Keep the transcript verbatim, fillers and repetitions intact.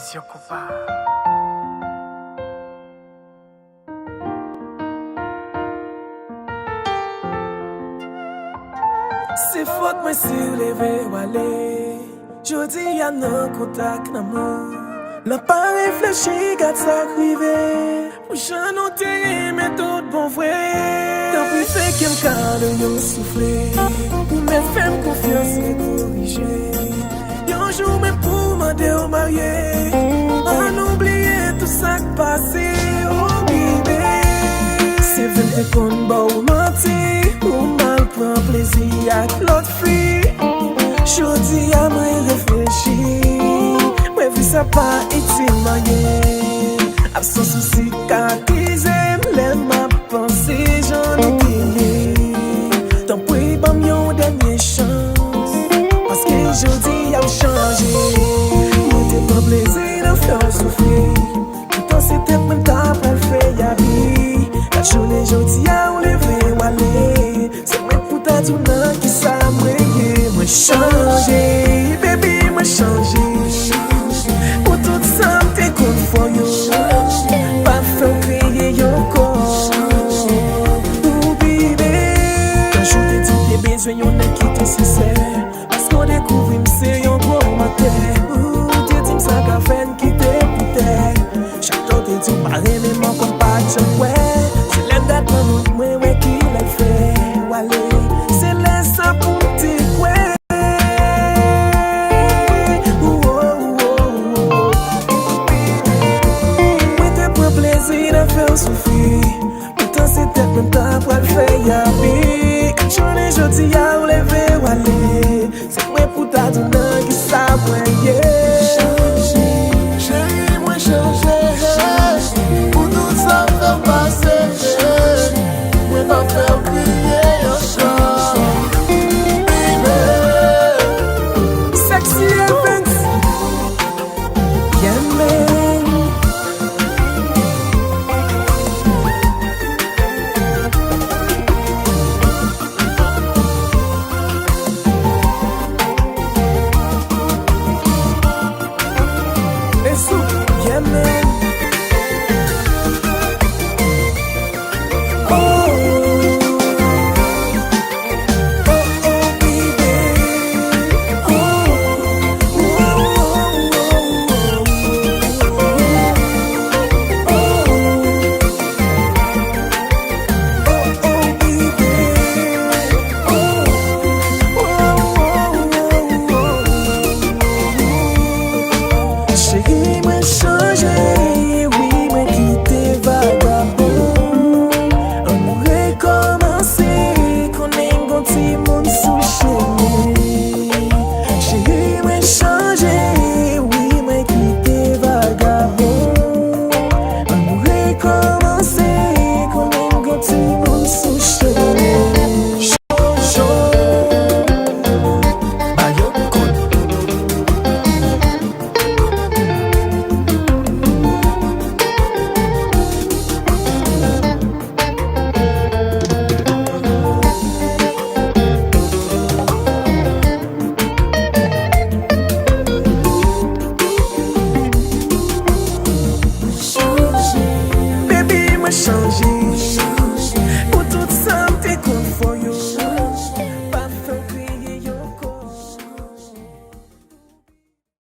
Vizyon konpa. Se fòt mwen si w leve w ale. Jodi a nan kontak nan mou. Nan pa reflechi, gad sa k rive. Pou jan nou te renmen tout bon vre. Tanpri fè kè m kado yon soufle. Ou mèt fè m konfyans e korije. Yon jou mwen pou mande w marye. Ann oubliye tout sa k pase, oh baby. Se vre m te konn ba w manti, ou m al pran plezi ak lòt fi. Jodi a mwen reflechi, mwen vi sa pa itil manyen. Absans ou sikatize m lè m ap panse jan nou te ye. Tanpri ban m yon dènye chans, paske jodi a w chanje. Mwen te pran plezi nan fè w soufri. Poutan se tèt mwen ta pral fè abi. Gad jounen jodi a w leve w ale. Se mwen pou ta di w nan kisa mwen ye. Mwen chanje, baby, mwen chanje. Pou tout sa m te konn fè w yo. Pa fè w kriye ankò. Ou baby. Tanjou te di w te bezwen yon nèg ki te sensè.